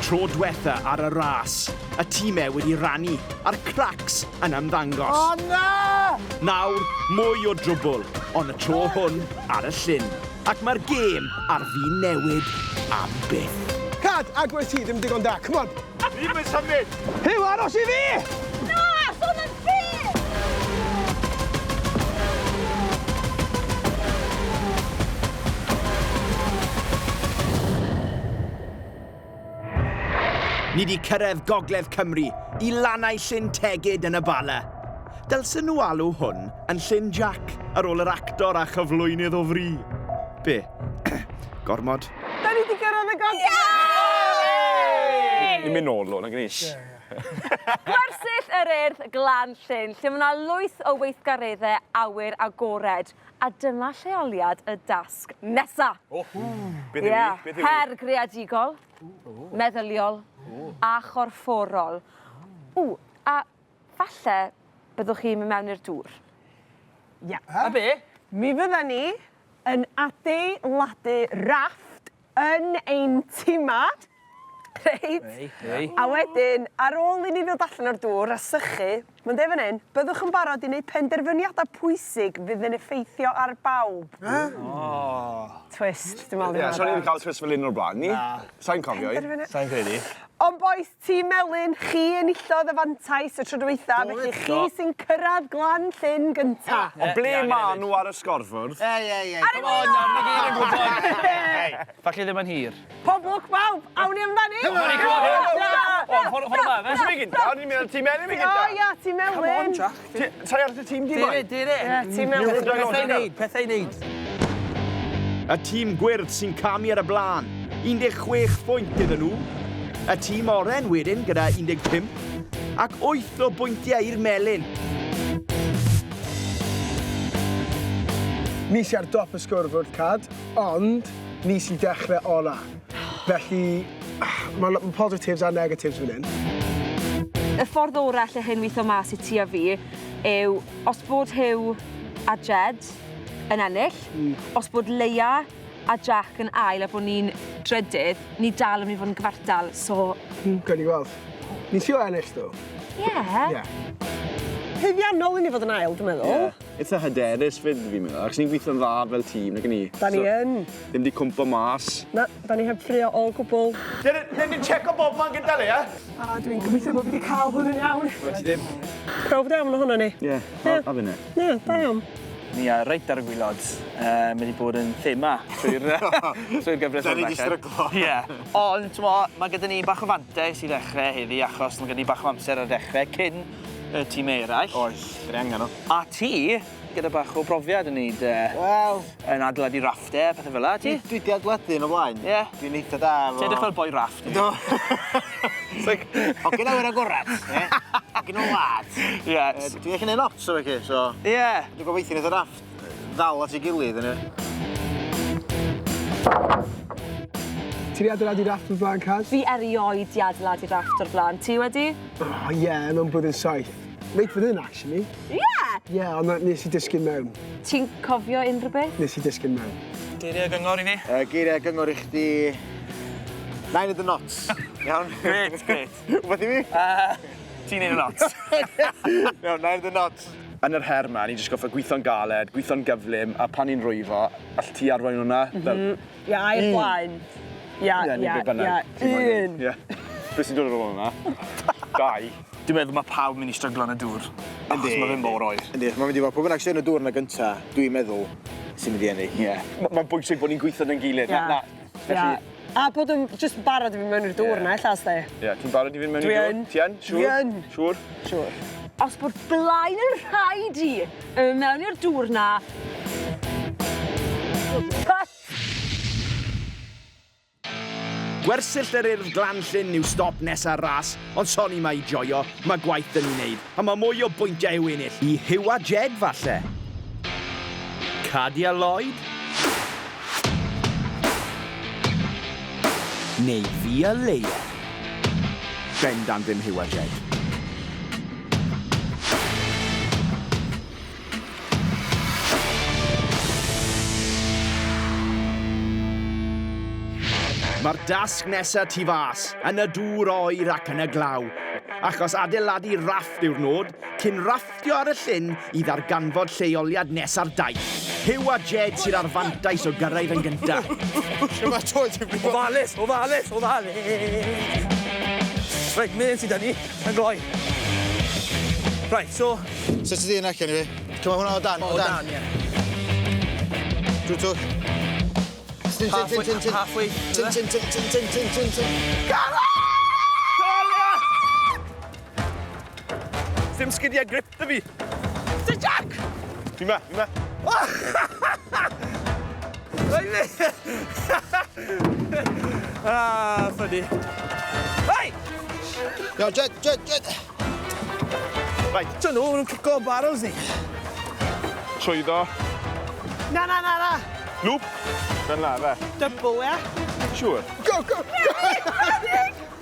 Tro dwetha ar y ras, y tîmau wedi rannu a'r cracks yn ymddangos. O na! Nawr, mwy o drwbwl, ond y tro hwn ar y llyn. Ac mae'r gêm ar fin newid am byth. Cad, agwedd ti ddim digon da, come on! Ddim yn symud! Huw, aros i fi! Na, sôn am fi! Ni 'di cyrraedd Gogledd Cymru, i lannau Llyn Tegid yn y Bala. Dylsen nhw alw hwn yn Llyn Jac ar ôl yr actor a chyflwynydd o fri. Be? Gormod? Da ni 'di gyrraedd y gogledd! Ni'n mynd nôl 'lo, nag 'yn ni? Gwersyll yr Urdd Glan Llyn, lle mae 'na lwyth o weithgareddau awyr agored. A dyma lleoliad y dasg nesa. O! Beth yw hi? Beth yw hi? Her greadigol, meddyliol a chorfforol. Ww, a falle byddwch chi'n mynd mewn i'r dŵr. Ia. A be? Mi fyddan ni yn adeiladu rafft yn ein tima. Reit? Rei, rei. A wedyn, ar ôl i ni ddod allan o'r dŵr a sychu, mae'n deud fan hyn, byddwch yn barod i wneud penderfyniadau pwysig fydd yn effeithio ar bawb. O. Twist, dwi'n meddwl. Ie, so ni wedi cael twist fel un o'r blaen, ni? Sai'n cofio i. Sai'n credu. Ond bois, tîm melyn, chi enillodd y fantais y tro dwytha, felly chi sy'n cyrraedd Glan Llyn gynta. Ond ble ma' nhw ar y sgorfwrdd? Ei, ei, ei, come on nawr, ni gyd yn gwybod. Hei, falle ddim yn hir. Pob lwc bawb, awn ni amdani! Come on, come on! O, ffordd yma, fe? Ti'n mynd gynta? O'n i'n meddwl tîm melyn mynd gynta. O ia, tîm melyn. Come on, Jack. Sai ar dy tîm di, boi? Dere, dere. Ie, tîm melyn. Pethau i neud, pethau i neud. Y tîm gwyrdd sy'n camu ar y blaen, 16 phwynt iddyn nhw. Y tîm oren wedyn gyda 15, ac 8 o bwyntiau i'r melyn. Ni sy ar dop y sgorfwrdd, Cad, ond ni sy'n dechrau ola. Felly, mae ma positives a negatives fan hyn. Y ffordd orau lle hyn weithio mas i ti a fi yw os bod Huw a Jed yn ennill, os bod Leia a Jack yn ail a bod ni'n drydydd, ni dal yn mynd i fod yn gyfartal, so... Gawn ni weld. Ni'n trio ennill, ddo. Ie. Ie. Haeddiannol i ni fod yn ail, dwi'n meddwl. Ie. Eitha hyderus 'fyd, fi'n meddwl, achos ni'n gweithio'n dda fel tîm, nag 'yn ni? Da ni yn. Ddim 'di cwmpo mas. Na, da ni heb ffrio o gwbl. Dyn ni'n checo bob man gynta, Leia. A dwi'n gobeithio bod fi wedi cael hwn yn iawn. Wel, ti ddim. Prawf da iawn ohono ni. Ie, a, a finne. Ie, da iawn. Ni ar reit ar y gwylod. Mae wedi bod yn thema trwy'r trwy gyfres Da ni 'di stryglo. Ie. Ond, t'mo, mae gyda ni bach o fantais i ddechrau heddi achos mae gyda ni bach o amser ar ddechrau cyn y tîmau eraill. Oes, da ni angen o. A ti, gyda bach o brofiad yn neud... Wel... Yn adeiladu rafftau a pethe fel 'a, ti? Dwi 'di adeiladu un o blaen. Ie. Dwi'n eitha da efo... Ti'n edrych fel boi rafft. Yndw. Hogyn awyr agorad, ie? Hogyn o wlad. Ie. Dwi'n gallu neud lot o felly, so... Ie. Dwi'n gobeithio neith y rafft ddal at ei gilydd, ynde? Ti 'di adeiladu rafft o'r blaen, Caz? Fi erioed 'di adeiladu rafft o'r blaen. Ti wedi? O, ie, mewn blwyddyn saith. Reit fan hyn, actually. Ie! Ie, ond nes i disgyn mewn. Ti'n cofio unrhyw beth? Nes i disgyn mewn. Geiriau gyngor i fi? Geiriau gyngor i chdi... Na i neud y knots. Iawn? Grêt, grêt. Wbeth i fi? Ti'n neud y knots. Iawn, na i neud y knots. Yn yr her 'ma, ni jyst gorffod gweithio'n galed, gweithio'n gyflym, a pan ni'n rwyfo, all ti arwain hwnna, fel... Ie, a i'r blaen. Ia, ia, ia. Un. Ie. Be sy'n dod ar ôl hwnna? Dau. Dwi'n meddwl mae pawb mynd i stryglo yn y dŵr. Yndi. Achos mae fe'n mor oer. Yndi, mae'n mynd i fod, pwy bynnag sy'n yn y dŵr yna gynta, dwi'n meddwl, sy'n mynd i ennill. Ie. Mae'n bwysig bod ni'n gweithio 'da'n gilydd. Ie. Na, na. Felly... A bod yn jyst barod i fynd mewn i'r dŵr 'na ella sdi. Ie, ti'n barod i fynd mewn i'r dŵr? Dwi yn. Ti yn? Siŵr? Dwi yn. Siŵr? Siŵr. Os bod blaen yn rhaid i yn mynd mewn i'r dŵr 'na. Cut! Gwersyll yr Urdd Glan-llyn yw stop nesa'r ras, ond sori mae i joio, mae gwaith 'da ni wneud, a mae mwy o bwyntiau i'w ennill. I Huw a Jed falle? Cadi a Lloyd? Neu fi a Leia? Bendant ddim Huw a Jed. Mae'r dasg nesa tu fas, yn y dŵr oer ac yn y glaw. Achos adeiladu rafft yw'r nod, cyn rafftio ar y llyn i ddarganfod lleoliad nesa'r daith. Huw a Jed sydd â'r fantais o gyrraedd yn gyntaf. Ofalus, ofalus, ofalus! Reit, mynd sydd 'da ni, yn gloi. Reit, so... Sut ti 'di un allan i fi? Come on, hwnna o dan, o dan. O dan, ie. Drwy twll. Tin, tin, tin, tin, tin. Halfway. Tin, tin, tin, tin, tin, tin, tin, tin. Dim sgidiau grip 'da fi. Sir Jack! Fi 'ma, fi 'ma. Reit, Ah, funny. Hey! Iawn, Jed, Jed, Jed. Right. Dyn nhw, maen nhw'n cico barrels ni. Trwyddo. Na, na, na, na. Loop. Fel 'na, fe. Double, ie? Siŵr. Go, go, go!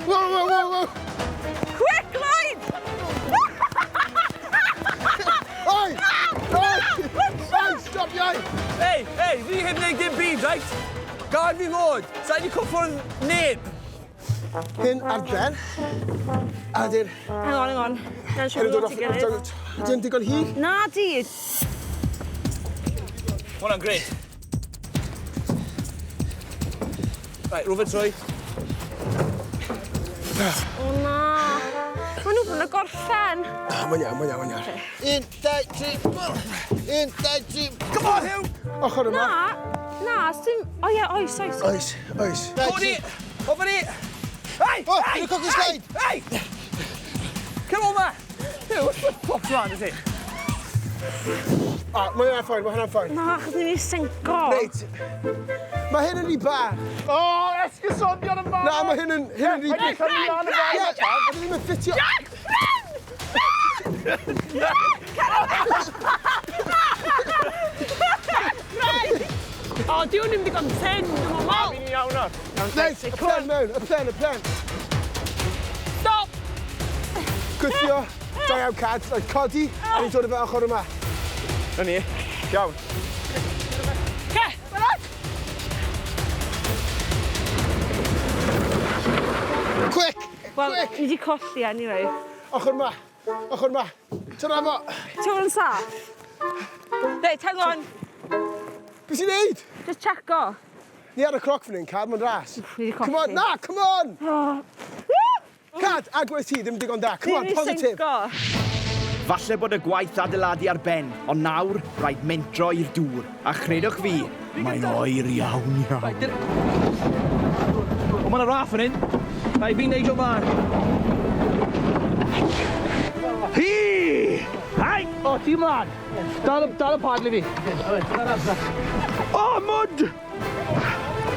Whoa, whoa, whoa, whoa! Quick, Lloyd! Oi! Oi! Oi, stop iau! Hey, hey, fi heb wneud dim byd, right? Gad fi fod. Sa i wedi cwffwrdd neb. Hyn ar ben. A dy'r... Hang on, hang on. Na'n Hyn siŵr yn dod bod off... ti gilydd. Dim digon hir. Na di. Hwnna'n gret. Right, rhywbeth trwy. O na. Maen nhw bron y gorffen. Ah, Mae'n iawn, mae'n iawn, mae'n iawn. Un, dau, tri, four. Un, dau, tri. Come on, Huw! Ochr yma. Na, na, sim... O ie, oes, oes. Oes, oes. Dau, Codi! tri. Over ni! Hey! O, hey! dwi'n cogi slide. Hey! Come on, ma! Huw, what's the fuck's wrong, is it? Ah, mae hwnna'n fine, mae hwnna'n fine. Na, achos ni'n mynd i sinco. Reit. Mae hyn yn rhy bach. O, esgusodion yn Na, mae hyn yn... Hyn yn rhy Mae bach. hyn yn lan y fan. Ie, a ddim yn ffitio. Jack, Bryn! O, di hwn ddim digon tyn, dwi'n meddwl. Fi'n iawn nawr. Reit, y plen mewn, y plen, y plen. Stop! Gwthio, da iawn Cad. Reit, codi, a ni'n dod o fe ochr yma. Na ni. Iawn. Ce, barod? Quick! Wel, Quick! ni wedi colli anyway. Ochr yma, ochr yma. Tyrra fo. Ti'n fod yn saff? Reit, hang on. Be ti'n neud? Just checko. Ni ar y cloc fan hyn, Cad, mae'n ras. Ni 'di colli. Come on, na, come on! Cad, agwedd ti, ddim digon da. Come on, Ni 'di positive. sinco. Falle bod y gwaith adeiladu ar ben, ond nawr rhaid mentro i'r dŵr. A chredwch fi, mae'n oer iawn iawn. O, mae'n raff fan hyn. Rai, fi'n neidio mlaen. Hi! Hai! O, ti mlaen. Dal, dal y paddle i fi. O, mwd!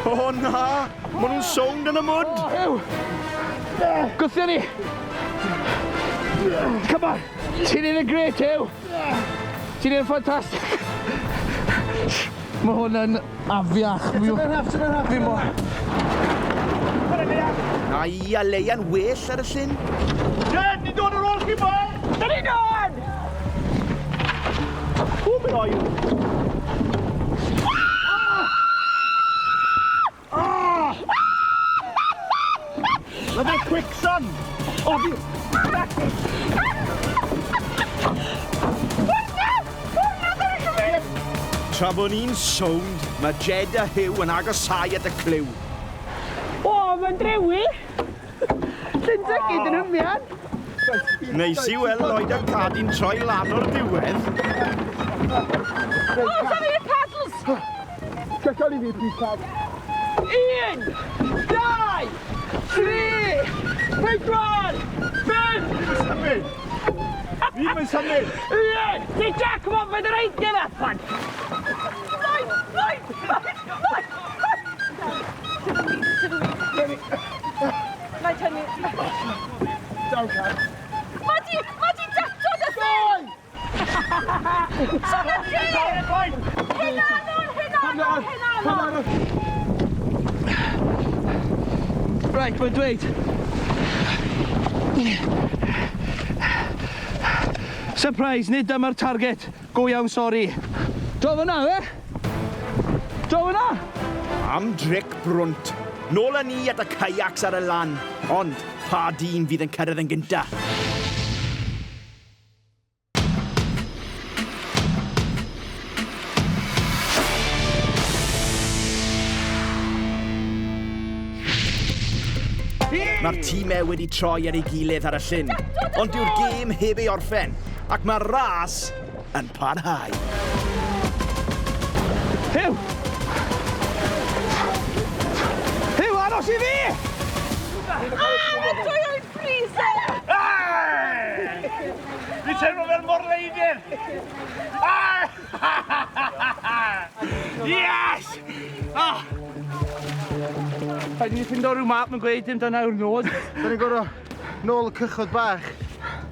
O na! Maen nhw'n sownd yn y mwd! O, Huw! Gwthio ni! Come on! Ti'n neud yn gret, Huw! Ti'n neud yn ffantastig! Mae hwn yn afiach. Fi mor... Na i a Leia'n well ar y llyn. Jed, ni dod ar ôl chi, boi! Da ni dod! O, mae'n oer. Ah! Mae fe quicksand! O, fi... Tra bod ni'n sownd, mae Jed a Huw yn agosáu at y cliw. O, mae'n drewi. Llyn Tegid yn hymian. Neis i weld Lloyd a Cadi'n troi lan o'r diwedd. O, sorry, y paddles! Cacol i fi, please, Cad. Un, dau, tri, pedwar, pump, Symud! Fi mae'n symud! un. Di Jack, come on, fydd yr eidio fe. Pan. Lloyd, Lloyd, Lloyd, Lloyd. Mae tynnu. Down, Cad. Mae di datod y thing! So na ti! Hynnanon, hynnanon, hynnanon! Right, mae'n dweud. Surprise, nid dyma'r target. Go iawn, sori. Dro fyna, fe? Dro fyna! Am dric brwnt. Nôl â ni at y caiacs ar y lan, ond pa dîm fydd yn cyrraedd yn gynta? Mae'r tîmau wedi troi ar ei gilydd ar y llyn, ond dyw'r gêm heb ei orffen, ac mae'r ras yn parhau. Huw! Huw, aros i fi! Ah, mae dwy oed freezer! Fi teimlo fel morleidr! Yes! Ah! Rhaid i ni ffindo rhyw map yn gweud dim dyna yw'r nod. Da ni'n gorfod nôl y cychod bach.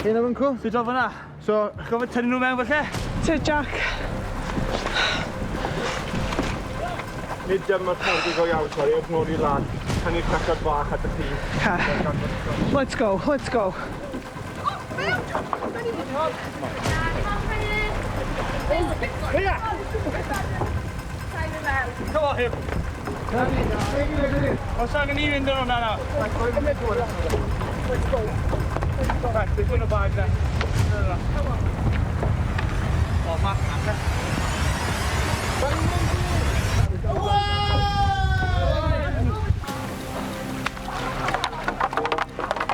Hyn o fyncw. Sut o fyna? So, Gofod tynnu nhw mewn falle? Ty, Jack. Nid dyma'r tarfu go iawn, sori, ewch nôl i'r lan. Tynnu'r cychod bach at y chi. Let's go, let's go. Come on, Huw. Os angen ni fynd yn hwnna nawr. Right, beth yn y bag na. O, map na.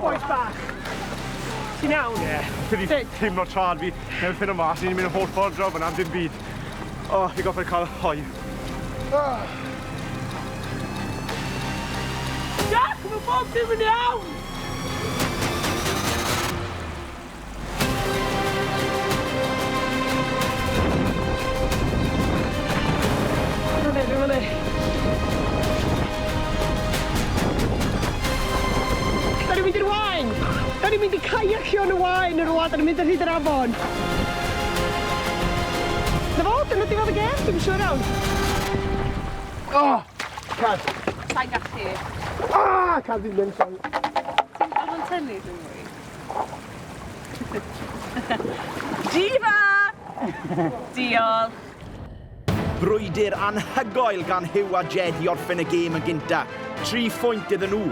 Boys bach. Ti'n iawn? Ie. Fi 'di teimlo trad fi. Newydd ffindo mas, ni'n mynd y holl ffordd draw fyna am dim byd. O, fi gorffod cael hoe. Jack, mae bob dim yn iawn! Fyny, fyny. Da ni'n mynd i'r waen! Da ni'n mynd i caiacio yn y waen yn rhywle, da ni'n mynd ar hyd yr afon. Na fo, dyna diwedd y gêm, dwi'n siŵr iawn. Oh! Cad. Sa'n gallu. Ah! Cad fi'n mynd, sorry. Ti'n dal yn tynnu dwi'n mwy? Diva! Diolch. Brwydr anhygoel gan Huw a Jed i orffen y gêm yn gynta. 3 phwynt iddyn nhw.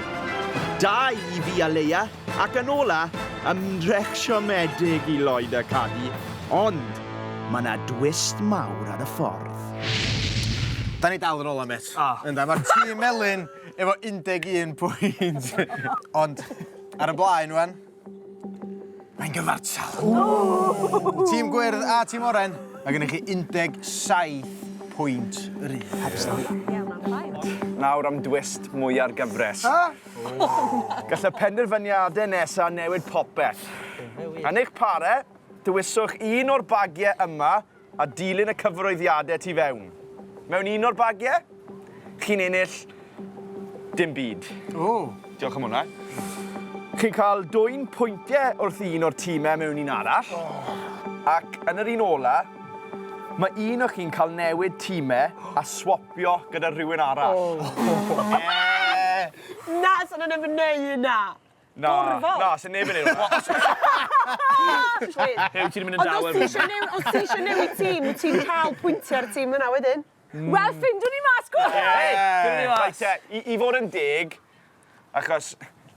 2 i fi a Leia, ac yn ola, ymdrech siomedig i Lloyd a Cadi. Ond mae yna dwist mawr ar y ffordd. Da ni dal yn ola, met. Ah. Ynda, mae'r tîm melyn efo 11 pwynt. Ond ar y blaen, wan, mae'n gyfartal. Tîm gwyrdd a tîm oren, mae gennych chi 17 pwynt yr un. Nawr am dwist mwya'r gyfres. Gall y penderfyniadau nesaf newid popeth. Yn eich pare, dewiswch un o'r bagiau yma a dilyn y cyfarwyddiadau tu fewn. Mewn un o'r bagiau, chi'n ennill dim byd. O. Diolch am hwnna. Chi'n cael dwyn pwyntiau wrth un o'r tîmau mewn un arall. Ac yn yr un ola, mae un o chi'n cael newid tîmau a swapio gyda rhywun arall. Na, sa'n nhw'n efo neu yna. Na, Gorfod. na, sy'n neb yn ei hwnna. Huw, ti 'di mynd yn Ond os dawel. ti eisiau newid, os ti eisiau newid tîm, wyt ti'n cael pwyntiau ar y tîm yna wedyn. Wel, ffindwn ni mas, go! Hey, Ffindwn ni mas. Reit te, i fod yn deg, achos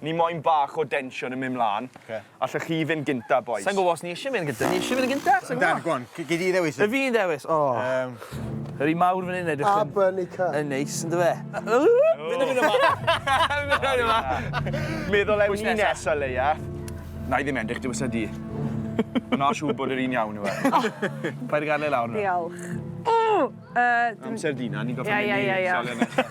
ni moyn bach o densiwn yn mynd mlaen, Ocê. allwch chi fynd gynta, boys. Sa'n gwybod os ni eisiau mynd gynta. Ni eisiau mynd yn gynta? Sa'n Dan, gwybod. go on, gei di ddewis. Y fi'n dewis. O. Yr un mawr fan hyn edrych A, yn B neu C. yn neis, ynddo fe? Fynd yn yma. Fynd yn yma. Meddwl ewn ni nesa? nesa, Leia. Na i ddim edrych, dewisa di. Na siŵr bod yr un iawn yw e. Paid â gadael e lawr nawr. Diolch. O! Amser di na, ni'n gorfod Ie, mynd ie, i ie, ie. safle nesa.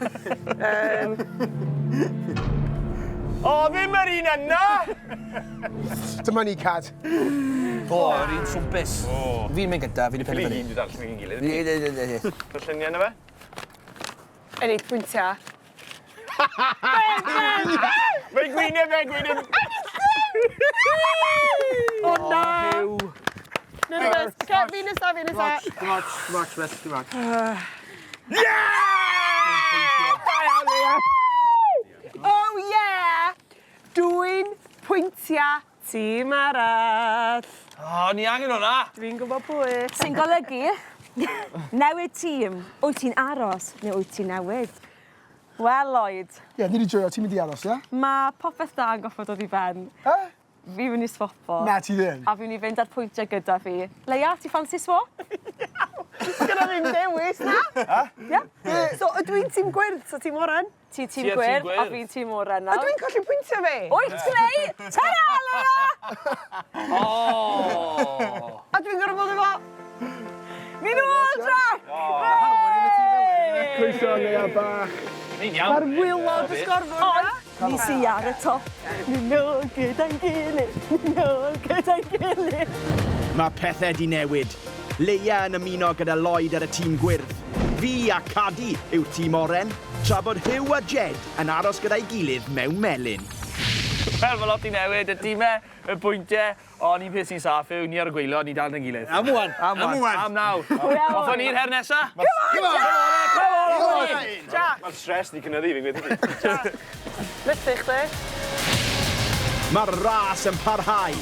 O, ddim yr un yna! Dyma ni, Cad. O, yr un swmpus. Fi'n mynd gynta, fi 'di Ni penderfynu. gyd yn darllen ein gilydd. Ie, ie, ie, ie. Y lluniau yna fe? Ennill pwyntiau. Mae'n gwyneb e, gwyneb! O na! Nervous. Oce, fi nesa, fi nesa. Dim ots, dim ots, Beth, dim ots. Oh yeah! Dwyn pwyntiau tîm arall. O, ni angen hwnna. Dwi'n gwybod pwy. Sy'n golygu, newid tîm. Wyt ti'n aros neu wyt ti'n newid? Wel, Lloyd. Ie, ni 'di joio, ti'n mynd i aros, ie? Ma' popeth da yn goffod dod i ben. E? Fi mynd i swapo. Na, ti ddim. A fi mynd i fynd â'r pwyntiau gyda fi. Leia, ti ffansi swap? Sgynna fi'm dewis, na? Ie. So, ydw i'n tîm gwyrdd, so tîm oren? Ti tîm Ti ar tîm gwyrdd a gwyrdd. fi'n tîm oren nawr. Ydw i'n colli pwyntiau fi? Wyt, Glei! Ta-ra, Leia! O! A dwi'n gorfod bod efo... Ni nôl, Jack! Croeso, Leia bach. Ni'n iawn. Mae'r wylod y sgorfwr na. Ond, ni sy ar y top. Ni nôl gyda'n gilydd. Ni nôl gyda'n gilydd. Mae pethau di newid. Leia yn ymuno gyda Lloyd ar y tîm gwyrdd. Fi a Cadi yw'r tîm oren, tra bod Huw a Jed yn aros gyda'i gilydd mewn melyn. Wel, mae lot i newid, y timau, y pwyntiau, ond un peth sy'n saff yw ni ar y gwaelod, ni dal 'da'n gilydd. Am ŵan. Am ŵan. Am nawr. Hoffwn ni'r her nesa? Come on! Come on! Jack, Mae'r stress di cynyddu, fi'n gweud i ti. methu chdi. Mae'r ras yn parhau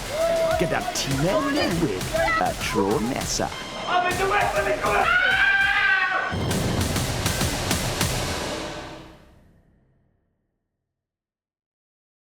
gyda'r timau newydd y tro nesaf. A mynd yn well na fi,